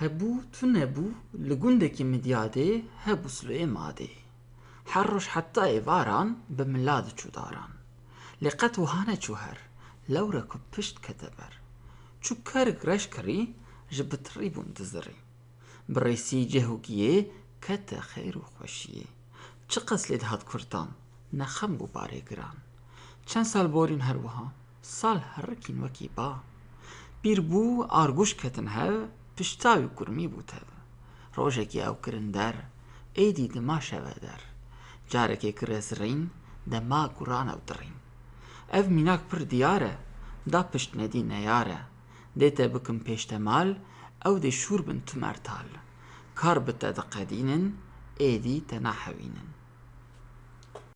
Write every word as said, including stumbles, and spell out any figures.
Hebû tu nebû li gundekî Midyadê hebû Silûyê Madê. Her roj heta êvaran bi mila diçû daran. Lê qet wiha neçû her, lewre ku pişt kete ber. Çû kerik reş kirî, ji bitirî bûn dizirî. Bi rêsî cih û giyê kete xêr û xweşiyê. Çiqas lê dihat kurtan, ne xem bû barê giran. Çend sal borîn her wiha, sal herikîn wekî ba. Pîr bû, arguş ketin hev, pişta wî kurmî bû tev. Rojekê ew kirin der, êdî dima şeve der. Carekê kire zirîn, dema guran ew dirîn. Ev mînak pir diyar e, da pişt nedî neyar e. Dê te bikim pêştemal, ew dê şûr bin tu mertal. Kar bi te diqedînin, êdî te nahewînin.